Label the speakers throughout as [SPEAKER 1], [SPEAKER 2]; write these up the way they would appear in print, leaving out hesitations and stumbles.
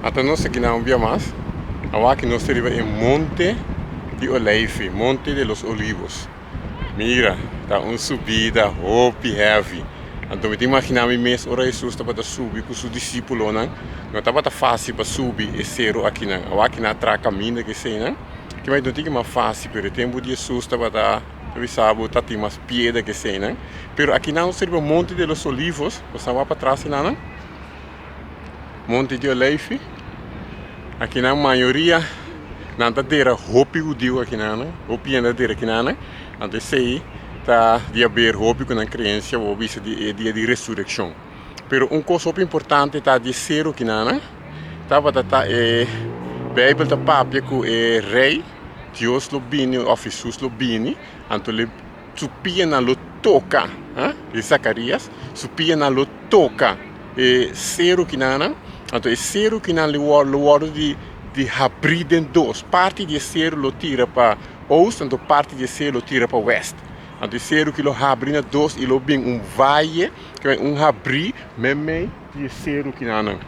[SPEAKER 1] Ata nos aki nan un bia mas. Awaki nos ta riba e Monte di Oleifi, Monte de los Olivos. Mira, ta un subida hopi heavy. Anto mi ta imaginá mi mes ora Hesus tabata subi ku su disípulonan, no tabata fásil pa subi e seru akinan. Awaki nan a traha kaminda ku eseinan. Kibai no tin ki mas fásil, pero e tempu di Hesus tabata ta bisa bo ta tin mas piedra ku eseinan. Pero akinan nos ta riba Monte de los Olivos, nos ta wak patras enanan. Monte di Oleifi. Akinan mayoria nan ta dera hopi hudiu akinan, hopi hende ta dera akinan. Anto esei ta di haber hopi ku nan kreensia bo bisa di e dia di resurekshon. Pero un kos hopi importante ta di e seru akinan tabata ta e Beibel ta papia ku e rei Dios lo bini òf Hesus lo bini anto lo Su pianan lo toka, di Zakarias, su pianan lo toka e seru kinanan, anto e seru kinan lo wòrdu di di habrí den dos, parti di e seru lo tira pa oost, anto parti di e seru lo tira pa wèst. Anto e seru ki lo habrí na dos i lo bin un vaye, un habrí meimei di e seru kinanan.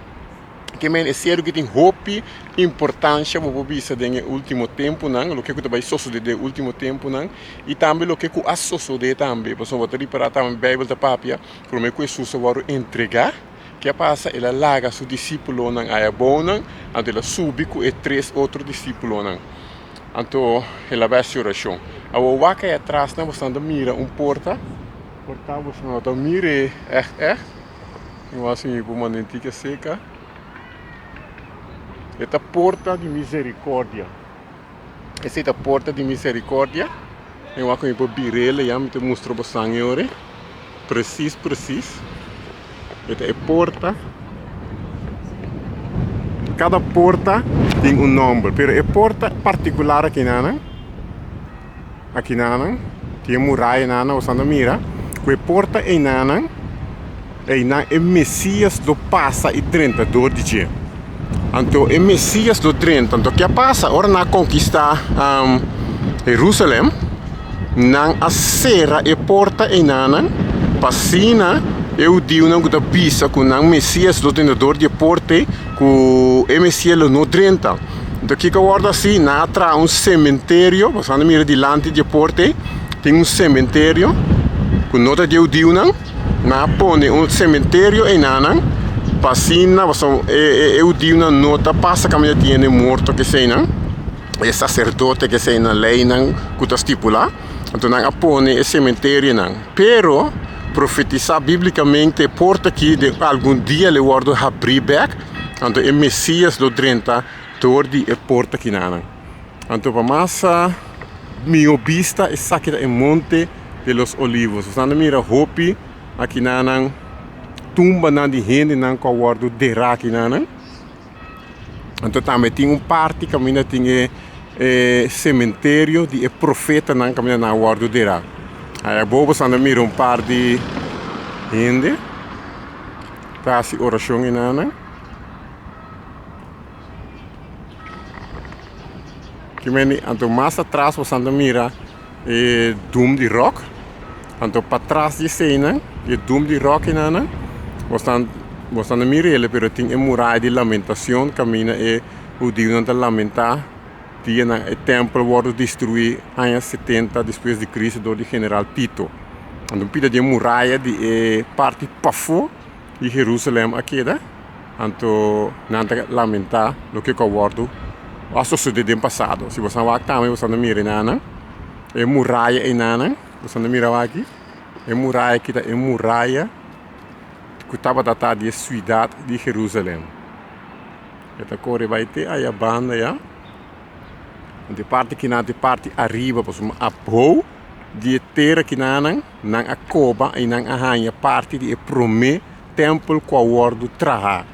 [SPEAKER 1] Ke men e seru ki tin hopi importansha bo por bisa den e ultimo tempunan, loke ku ta bai sosode den e ultimo tempunan i tambe loke ku a sosode tambe. Pasobra bo ta ripará tambe Beibel ta papia promé ku Hesus a wòrdu entregá, ke a pasa? El a laga su disípulonan aya abounan, anto el a subi ku e tres otro disípulonan. Anto el a bai hasi orashon. Awor wak ei atrasnan bo ta mira un porta, porta bo no ta mir'é ègt ègt. Mi wak si mi por manda un tiki aserka. E ta porta di misericordia. Esei ta porta di misericordia. Mi wak ku mi por bir'el ya mi ta mustra bosan e ora. Presis presis. E ta e porta. Kada porta tin un nomber, pero e porta partikular akinanan. Akinanan tin e murayanan boso a mira ku e porta einanan einan e Mesias lo pasa i drenta dor di dje. Anto e Mesias lo drenta. Anto ke a pasa ora nan a konkistá Herusalèm? Nan a sera e porta einanan pa asina e hudiunan ku ta bisa ku nan Mesias lo drenta dor di e porta ei ku e Mesias lo no drenta. Enton kiko a wòrdu hasi? Nan a traha un sementerio, boso a mira dilanti di e porta ei, tin un sementerio ku no ta di e hudiunan. Nan a pone un sementerio einanan pa asina pasobra e hudiunan no ta pasa kaminda tin hende morto keseinan, e saserdote keseinan, leinan ku ta stipulá. Anto nan a pone e sementerionan. Pero profetisá bíblikamente e porta aki den algun dia lo wòrdu habrí bèk. Anto e Mesias lo drenta door di e porta kinanan. Anto pa mas mihó bista esaki ta e Monte de los Olivos. Nos a mira hopi akinanan tumbanan di hendenan ku a wòrdu derá akinanan. Anto tambe tin un parti kaminda tin e e sementerio di e profetanan kaminda nan a wòrdu derá. Aya bo boso a mira un par di hende. Ta hasi orashon enanan. Ki meni anto mas atras bo ta mira e dum di ròk. Anto patras di eseinan, di e dum di ròk enanan, bo ta bo ta mira el pero tin e muraya di lamentacion kaminda e hudiunan ta lamentá dianan e tèmpel wòrdu destruí aña setenta despues di Cristo dor di general Tito. Anto un pida di e muraya di e parti pafó di Herusalèm a keda, anto nan ta lamentá loke ku a wòrdu a sosodé den pasado. Si boso a wak tambe boso a mira enanan, e muraya enanan, boso a mira awor aki, e muraya aki ta e muraya ku tabata ta di e siudat di Herusalèm. E ta kore bai te aya banda ya. Anto e parti kinan ta e parti ariba pasobra abou di e tera kinanan nan a koba i nan a haña parti di e promé tèmpel ku a wòrdu traha.